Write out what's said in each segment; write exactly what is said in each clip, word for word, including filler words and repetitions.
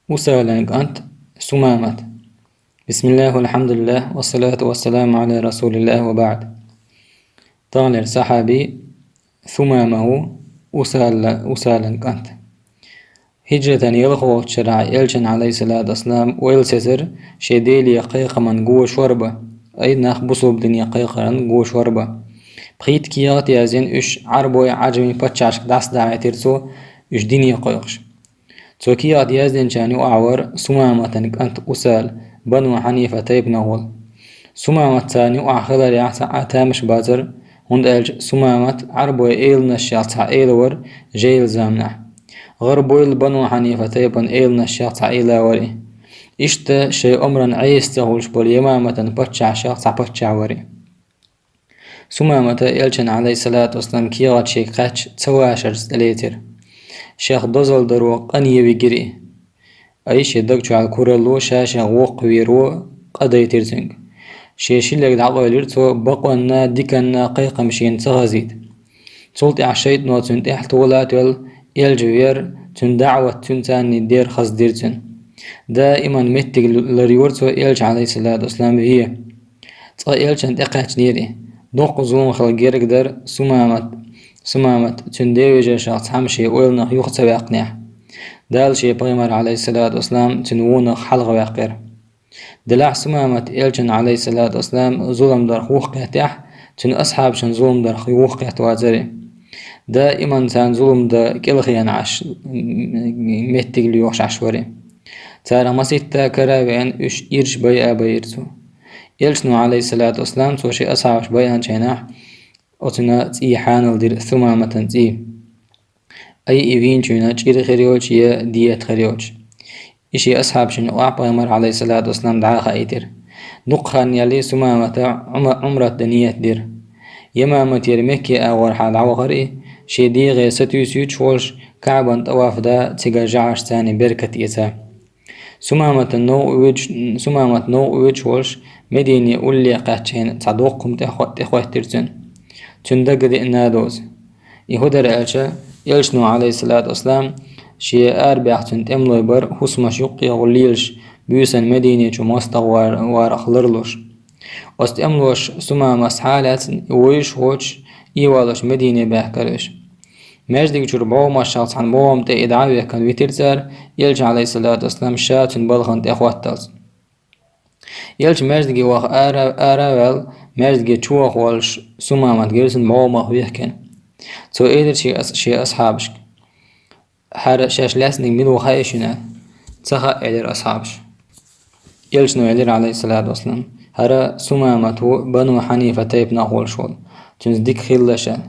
Усалан кӀант Сумамат. Бисмиллахи валхамдулиллах, вассалату вассаламу аля расулиллах ва баъд. Тахлер сахьаби Сумама ву, Усала, Усалан кӀант. Хиджратан ялхолччара Элчан, алейхиссалату вассалам, ойла сецар, шен Деле кхайкхаман гошвар ба, ай нах бусулба дине кхайкхаран гошвар ба. Пхийтта кехат яздина, уьш Ӏарбой, Ӏажамий паччахьашка дӀасадахьийтира цо, уьш дине кхойкхуш. Цо кехат яздинчарна юкъахь вар Сумаматан кӀант Усал, Бану Хьанифа тайпанах вола. Сумамат царна юкъахь хиларехь цхьа а тамаш бацар, хӀунда аьлча Сумамат Ӏарбой эланашшех цхьа эла вар жайла заманахь. ГӀарбойла Бану Хьанифа тайпан эланашшех цхьа эла вар и. Иштта шайн омран Ӏеса ца хуьлуш болу Ямаматан паччахьашех цхьа паччахь вар и. Сумамата Элчан, алейхиссалату вассалам, кехат шега кхаьчча ца вашарца тӀелецира. Шех дозалла даро къане вигира и. Ай шен даг чохь куралло ша-шех воккхаверо къа дайтира цуьнга. Шен ши лерг дӀакъойлира цо, бакъонна, диканна кхайкхам шена ца хазийта. Цул тӀаьхьа шайтӀано цуьнан тӀехь тола а тоьлла, Элча вер, цуьнан даӀват цуьнан царний дер хаздира цуьнан. Даиман меттиг ларйора цо Элча, алейхиссалату вассалам, ве. Цкъа Элчан тӀекхаьчнера и. Дуккха зулам хила герга дара Сумамат, Сумамат, цуьнан девежаршах цхьамма шен ойланах юха ца ваьккхинехь. Дала шен пайхамар, алейхиссалату вассалам, цуьнан вонах хьалха ваьккхира. Делахь Сумамат Элчан, алейхиссалату вассалам, зулам дарх вухкхеттехь, цуьнан асхьабашан зулам дарх вухкхетта вацара и. Даиман царна зулам дан кӀелхена Ӏаш, м-, меттиг лоьхуш Ӏаш вара и. Царах маситта кара а веана, уьш ирча байа а байира цо. Элчано, алейхиссалату вассалам, цо шен асхьабаш байанчу хенахь, оцунна цӀий хьанал дира, Сумаматан цӀий. Ай и вийначуьнан чӀир хир йоцуш я диета хир йоцуш. И шен асхьабашна юкъахь пайхамар, алейхиссалату вассалам, дӀа а хаийтира. Дукха хан ялале Сумамата Ӏума-, Ӏумрат дан ниет дира. Ямаматера Мекке агӀорхьа дӀавахара и, шен дегӀе сатуьйсуьйтуш волуш, Каъбан тӀаваф дан, цигара жӀараш царна беркат эца. Сумаматан новкъа вуьдуш, Сумамат новкъа вуьдуш волуш, Медине улле кхаьчча хенахь цхьа доккха хӀума тӀе-, тӀехӀоьттира цуьнан. Цуьнан дага деана надоза. И хӀун дара аьлча, Элчано, алейхиссалату вассалам, шен арабаьхначун тӀемалой бара, хӀусамаш юккъе гӀур лелаш, буьйсанна Медине чу мостагӀа вар-, варах ларлуш. Оцу тӀемалоша Сумамас схьа а лаьцна, вуьйш а воцуш, ийвалуш Медине баьхкира уьш. Маьждиг чуьра бӀогӀамашшах цхьана бӀогӀам тӀе и дӀа а вехкина витира цара, Элча, алейхиссалату вассалам, ша цуьнан балхана тӀе хӀотталц. Элча маьждиге ваха ара, ара а ваьлла, маьждиге чу ваха воллуш Сумамат гира цуьнан бӀогӀамах вехкина. Цо элира шен ас-, шен асхьабашка: «ХӀара шаьш лаьцнарг мила ву хаьий шуна?» «Ца хаьа», — элира асхьабаша. Элчано элира, алейхиссалату вассалам: «ХӀара Сумамат ву, Бану Хьанифа тайпанах волуш волу. Цуьнца дика хилалаш», — аьлла.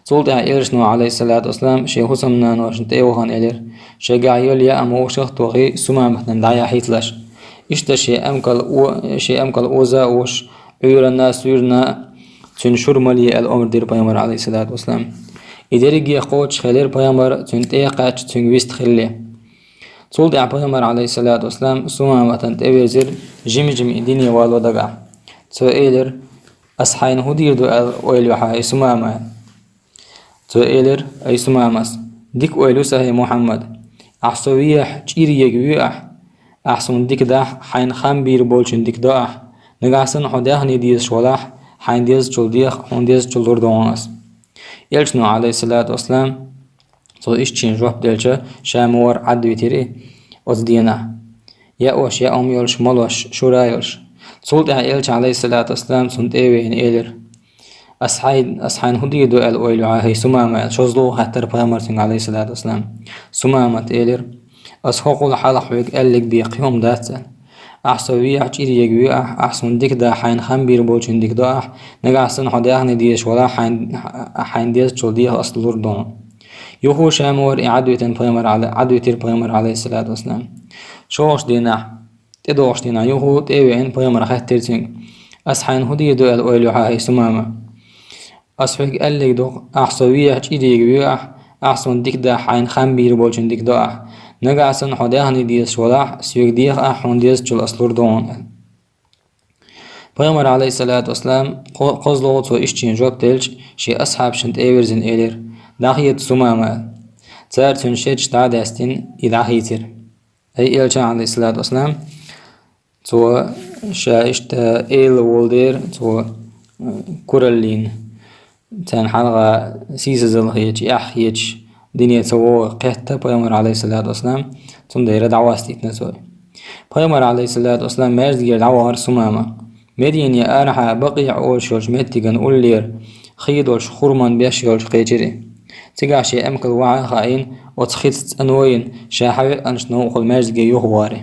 Цул тӀаьхьа Элчано, алейхиссалату вассалам, шен хӀусамнаношна тӀе а вахана элира: «Шайгахь йолу яа мукъашах а тохий, Сумаматна дӀаяхьийталаш». Иштта шен амкал о-, шен амкал оза а ош, Ӏуьйранна а, суьйранна а цуьнан шура малъе аьлла омра дира пайхамар, алейхиссалату вассалам. И дерриге а кхочушхилира пайхамар, цуьнан тӀе а кхаьчча, цуьнга вист хилале. Цул тӀаьхьа пайхамар, алейхиссалату вассалам, Сумаматан тӀевирзира, жима-жима и дине вало дагахь. Цо элира: «Ас хьайна хӀун дийр ду аьлла ойла ю хьан, хӀай Сумама?» Цо элира: «Ай Сумамас, дика ойла ю сан, хӀай Мухьаммад. Ахь со вехь, чӀир ега вуьй ахь. Ахь суна дика дахь, хьайна хам бийр болчун дика до ахь. Нагахь санна хьо даьхни дезаш валахь, хьайна дезачул деха, хьуна дезачул лур ду хьуна ас». Элчано, алейхиссалату вассалам, цо иштта шена жоп делча, ша ма-варра Ӏад витира и оцу денахь. Яош яа хӀума йолуш, молош шура а йолуш. Цул тӀаьхьа Элча, алейхиссалату вассалам, цунна тӀе а веана элира: «Ас хьайн-, ас хьайна хӀун дийр ду аьлла ойла ю хьан, хӀай Сумама?» — аьлла, шозлагӀа хаьттира пайхамар цуьнга, алейхиссалату вассалам. Сумамат элира: «Ас хӀокхул хьалха хьоьга аьлларг бен кхин хӀума дац», — аьлла. «Ахь со вехь, чӀир ега вуьй ахь, ахь суна дика дахь, хьайна хам бийр болчун дика до ахь, нагахь санна хьо даьхни дезаш валахь, хьайн-, хьайна дезачул деха ас лур ду хьуна». Юха ша ма-варра и Ӏад витина пайхамар, Ӏад витира пайхамар, алейхиссалату вассалам. ШолгӀачу дийнахь, тӀедогӀучу дийнахь юха тӀе а веана, пайхамара хаьттира цуьнга: «Ас хьайна хӀун дийр ду аьлла ойла ю хьан, хӀай Сумама?» «Ас хьоьга аьлларг ду, ахь со вехь, чӀир ега вуьй ахь, ахь суна дика дахь, хьайна хам бийр болчун дика до ахь. Нагахь санна хьо даьхни дезаш валахь, соьга деха ахь, хьуна дезачул ас лур ду хьуна», — аьлла. Пайхамар, алейхиссалату вассалам, кхо-, кхозлагӀа цо иштта шена жоп делча, шен асхьабашна тӀе а вирзина элира: «ДӀахеца, Сумама», — аьлла. Цара цуьнан шерчаш дӀа а даьстина, и дӀахийцира. Ай Элча, алейхиссалату вассалам, цо ша иштта эла волу дера, цо, э, кураллина, царна хьалха сийсазалла хеташ, эхь хеташ, дине ца вогӀу кхетта пайхамар, алейхиссалату вассалам, цундела дӀахьастийтина цо. Пайхамар, алейхиссалату вассалам, маьждигера дӀавахара Сумама. Медине арахьа Бакъиъ олуш йолчу меттиган уллера хи долуш хурман беш йолчу кхечира. Цигахь шен эмкал вахьа а хаийна, оцу хица цӀано йина, ша хьавеанчу новкъахула маьждиге юхавахара.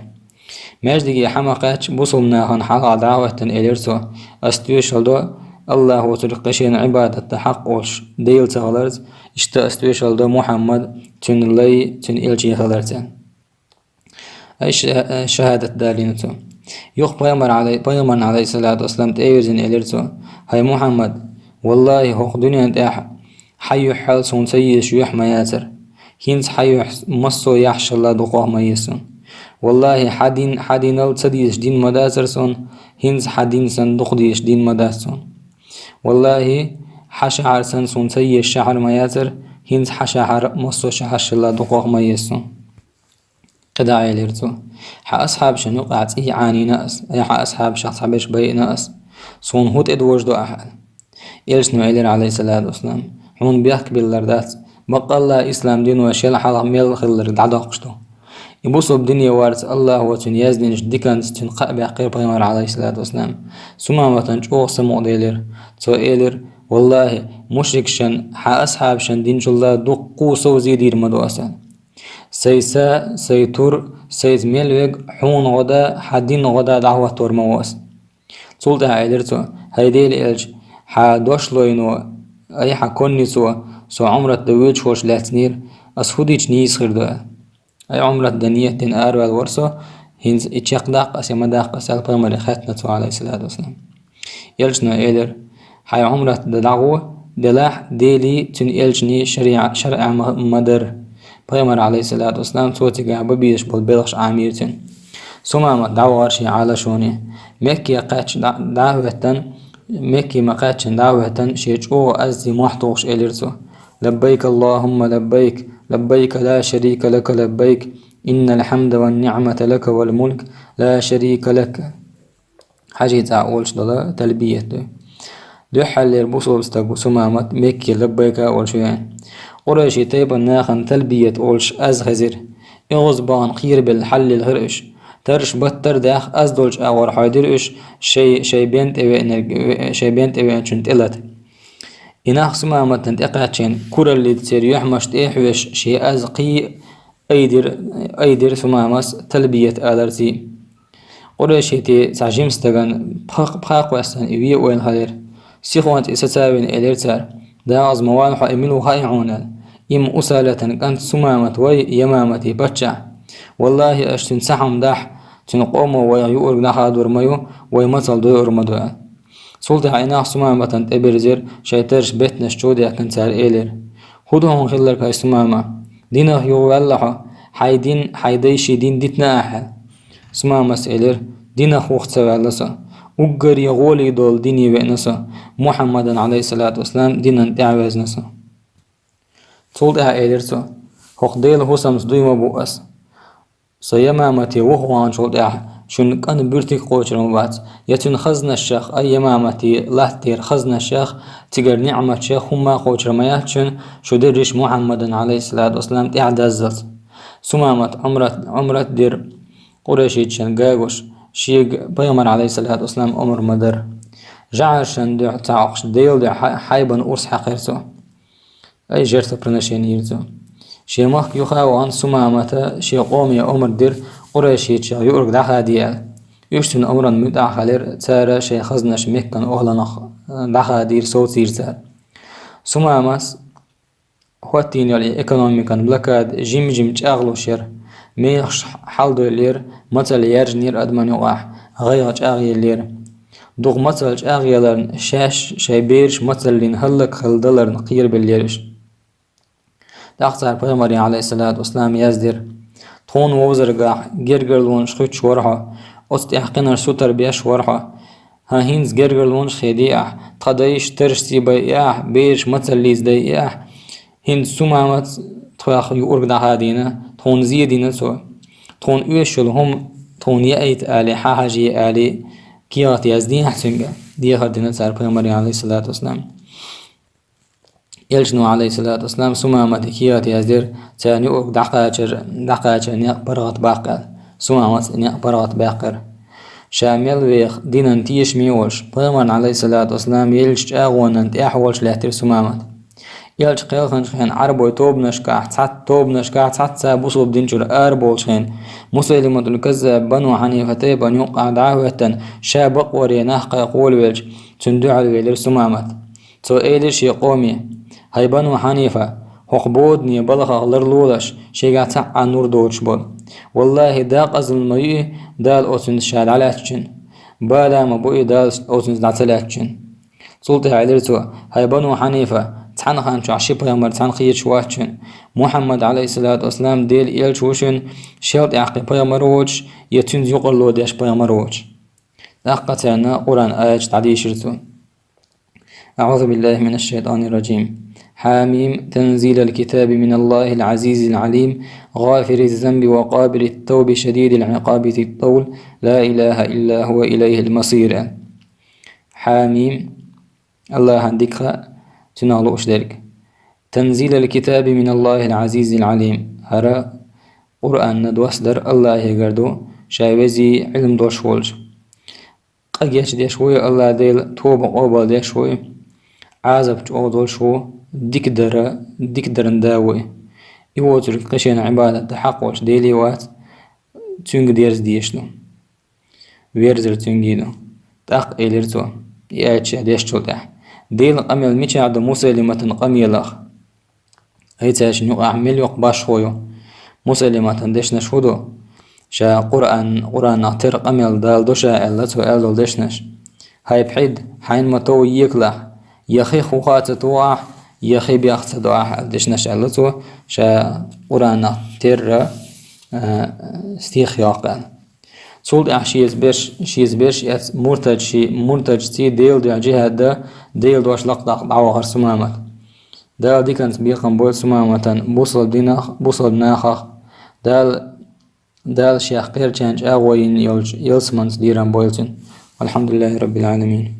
Маьждиге хьа ма кхаьчча, бусалба нахана хьалха дӀа а хӀоьттина элира цо: «Ас тоьшалла до, Аллахо цуьнга кхин шена Ӏибадат дан хьакъ олуш Дела ца хиларца, иштта ас тоьшалла до Мухьаммад, цуьнан лай, цуьнан элча хиларца». Ай ша-, шахӀадат далийна цо. Юха пайхамар Ӏалай-, пайхамарна, алейхиссалату вассалам, тӀевирзина элира цо: «ХӀай Мухьаммад, валлахӀи, хӀокху дуьнен тӀехь хьан юьххьал суна ца езаш юьхь ма яцара. ХӀинца хьан юьхь массо а яхьашалла дукхох ма еза суна. ВаллахӀи, хьан дин, хьан динал ца дезаш дин ма дацара суна, хӀинца хьан дин санна дукха дезаш дин ма дац суна. ВаллахӀи, хьан шахьар санна суна ца езаш шахьар ма яцара, хӀинца хьан шахьар массо а шахьаршалла дукхох ма еза суна». КхидӀа элира цо: «Хьан асхьабашна юкъахь цӀий Ӏанийна ас, я хьан асхьабашах цхьаберш байина ас. Суна хӀун тӀедожадо ахьа?» Элчано элира, алейхиссалату вассалам: «Хьуна бехк биллар дац, баккъалла ислам дино шел хьалха мел хилларг дӀадоккхуш ду. И бусалба дине варца Аллахо цуьнан яздинчу диканца цуьнан кхаъ баьккхира пайхамар, алейхиссалату вассалам». Сумаматан чӀогӀа самукъаделира. Цо элира: «ВаллахӀи, мушрикашна, хьан асхьабашна динчул а дуккха а совзийдийр ма ду аса. Сайн са, сайн тур, сайца мел верг хьуна гӀо дан, хьан динна гӀо дан дӀахӀоттор ма ву ас». Цул тӀаьхьа элира цо: «ХӀай Делан элча, хьан дошлойно, ай хьан конницо со Ӏумрат дан воьдуш волуш лаьцнера, ас хӀун дича нийса хир ду?» Ай Ӏумрат дан нийят дина араваьлла вара со, хӀинца и чекхдаккха ас я ма даккха ас аьлла пайхамаре хаьттина цо, алейхиссалату вассалам. Элчано элира: «Хьайн Ӏумрат дан дӀагӀо, делахь Делий, цуьнан элчаний шариӀа-, шарӀа ма, ма дара». Пайхамар, алейхиссалату вассалам, цо цигахь бан безаш болу белхаш Ӏамийра цуьнан. Сумамат дӀавахара шен Ӏалашоне. Мекке кхаьчча дӀа-, дӀа а хӀоьттина, Мекке ма кхаьччина дӀа а хӀоьттина, шен чӀогӀа аззи мохь тухуш элира цо: «Лаббайк Аллахумма лаббайк, лаббайк ла шарика лака лаббайк, иннал хьамда ван ниӀмата лака вал мулк ла шарика лак». Хьажий цӀа олуш долу талбият ду. Дуьххьаллера бусалба стаг ву Сумамат Мекке лаббайка олуш веана. Къурайши тайпана нахана талбият олуш аз хезира. ОьгӀаз бахана кхерабелла хьаллелхира уьш. Тарраш баттара даьхна аз долчу агӀор хьойдира уьш, шай, шай бен тӀевеанарг-, ве-, шай бен тӀевеанчунна тӀелата. И нах Сумаматана тӀекхаьччина, кураллица церан юьхьмаш тӀе а хьоьжуш, шен аз кхий айдира, айдира Сумамас талбият аларций. Къурайшитийн цхьа жима стагана пха-, пха кхоьссина и вен ойла хилира. Сихонца и сацавина элира цара: «Дагаза ма вала хьо, и мила ву хаьий хьуна?» «Имма Усалатан кӀант Сумамат вай, Ямаматийн паччахь. Валлахи, аша цуьнан цхьа хӀума дахь, цуьнан къомо вайх юург дӀахадор ма ю, вай мацалла дойур ма ду», – аьлла. Цул тӀаьхьа и нах Сумаматана тӀебирзира, шайн тарраш беттанаш чу а даьккхина, цара элира: «ХӀун ду хьуна хилларг, хӀай Сумама? Динах юхаваьлла хьо, хьайн дин, хьайн дайший дин дитина ахьа?» Сумамас элира: «Динах юха ца ваьлла со. Уггаре гӀоле долу дине веана со. Мухьаммадан, алейхиссалату вассалам, динан тӀаьхьавезна со». Цул тӀаьхьа элира цо: «ХӀокху Делан хӀусамца дуй ма бу ас. Со Ямамате вухаваханчул тӀаьхьа шуна кӀант буьртиг кхочур ма бац, я цуьнан хазнашах, ай Ямамате латтера хазнашах, цигара ниӀматех хӀумма а кхочур ма яц шуна, шу дерриш Мухьаммадан, алейхиссалату вассалам, тӀаьхьадаззалц». Сумамат Ӏумрат, Ӏумрат дира къурайшиташна гагуш, шега пайхамар, алейхиссалату вассалам, омра ма дара. ЖӀаршан дуьхьа ца Ӏокхуш, Делан дуьхьа хьай-, хьайбан урс хьаькхира цо. Ай жертвоприношение йира цо. Шен махка юха а вахана, Сумамата шен къоме омра дира, къурайшиташах юург дӀахаде аьлла. Уьш цуьнан омрана муьтӀахь хилира, цара шайн хазнаш Меккан охӀланах дӀахадийра, совцийра цара. Сумамас хӀоттийна йолу и экономикан блокада жим-жим чӀагӀлуш яра. Мехаш хьалдойллера, мацалла яьржинера адаман юкъахь, гӀайгӀа чӀагӀъеллера. Дукха мацалла чӀагӀъяларна, шаьш, шайн бераш мацаллина хӀаллакьхила даларна кхерабеллера уьш. ТӀаккха цара пайхамаре, алейхиссалату вассалам, яздира: «Тхуна вовзаргахь гергарлонаш хуьттуш вара хьо, оцу тӀехь кхинарш сутара беш вара хьо. ХӀан хӀинца гергарлонаш хедий ахь, тхан дайша таррашций байъий ахь, бераш мацаллица дайъий ахь. ХӀинца Сумамаца тхох юург дӀахадийна, тхуна зе дина цо. Тхуна оьшуш йолу хӀума тхуна яийта алий, хьахьажий алий, кехат яздехьа цуьнга, дехар дина цара пайхамаре, алейхиссалату вассалам. Элчано, алейхиссалату вассалам, Сумамате кехат яздира, царна юург дӀакхачар, дӀакхачар некъ паргӀат баккха аьлла. Сумамас и некъ паргӀат баьккхира. Ша мел веха динан тешаме а волуш, пайхамарна, алейхиссалату вассалам, еллачу чӀагӀонан тӀехь а волуш лаьттира Сумамат. Элча кхелхинчу хенахь Ӏарбойн тобанашкахь цхьацца, тобанашкахь цхьацца бусалба динчуьра араболчу хенахь, Мусайлиматул Каззаб Бану Хьанифа тайпана юккъахь дӀа а хӀоьттина, ша бакъоре нах кхайкха волавелча, цунна дуьхьал велира Сумамат. Цо элира шен къоме: «ХӀай Бану Хьанифа, хӀокху бодане балхах ларлолаш, шегахь цхьа а нур доцуш болу. Валлахи, декъазалла ма ю и Дала оцунца ша дӀалаьцначун. Бала ма бу и Дала оцунца дӀа ца лаьцначун». Цул тӀаьхьа элира цо: «ХӀай Бану Хьанифа, цхьана хан чохь ши пайхамар цхьаьна кхеташ вац шуна. Мухьаммад, алейхиссалату вассалам, Делан элча ву шуна, шел тӀаьхьа кхин пайхамар а воцуш, я цуьнца юкъарло деш пайхамар а воцуш». ТӀаккха царна Къуръан аяташ дӀадийшира цо. أعوذ بالله من الشيطان الرجيم. حم. تنزيل الكتاب من الله العزيز العليم. غافر الذنب وقابل التوب شديد العقاب ذي الطول. لا إله إلا هو إليه المصير. حم. Аллахьан дика хаьа цуьнах лууш дерг. تنزيل الكتاب من الله العزيز العليم. ХӀара Къуръанна доссадар Аллахьегара ду, ша везий, Ӏилма долуш волчу. Къа гечдеш ву и Алла Дела, тоба къобалдеш ву и, Ӏазап чӀогӀа долуш ву, дика дара, дика даран да ву и. И воцург кхин шена Ӏибадат дан хьакъ волчу Деле вац, цуьнга дерза дезаш ду. Верзар цуьнгий ду. ТӀаккха элира цо, и аьлча дешчул тӀаьхьа: «Делан къамел мичахь ду Мусайлиматан къамелах? Ай, цаьршинна юкъахь мел йоккха башхо ю?» Мусайлиматан дешнаш хӀун ду? Ша Къуръан, Къуръанах тера къамел Дала до ша аьлла, цо аьлла долу дешнаш. «ХӀай пхьид, хьайна ма-тов екалахь, я хих вуха а ца тухахь, я хи бех а ца доахь», аьлла дешнаш аьлла цо, ша Къуръанах терра, а, стих йоккху аьлла. Цул тӀаьхьа шеца берш, шеца берш эцна муртадший, муртадшций Делан дуьхьа джихӀад дан, Делан дош лакхадаккха дӀавахара Сумамат. Дала диканца бекхам бойла Сумаматан, бусалба динах, бусалба нахах. Дала, Дала шех кхерчан чӀагӀо йина йолчу ялсаманца лерам бойла цуьнан. Алхьамдулиллахи Раббил Ӏаламин.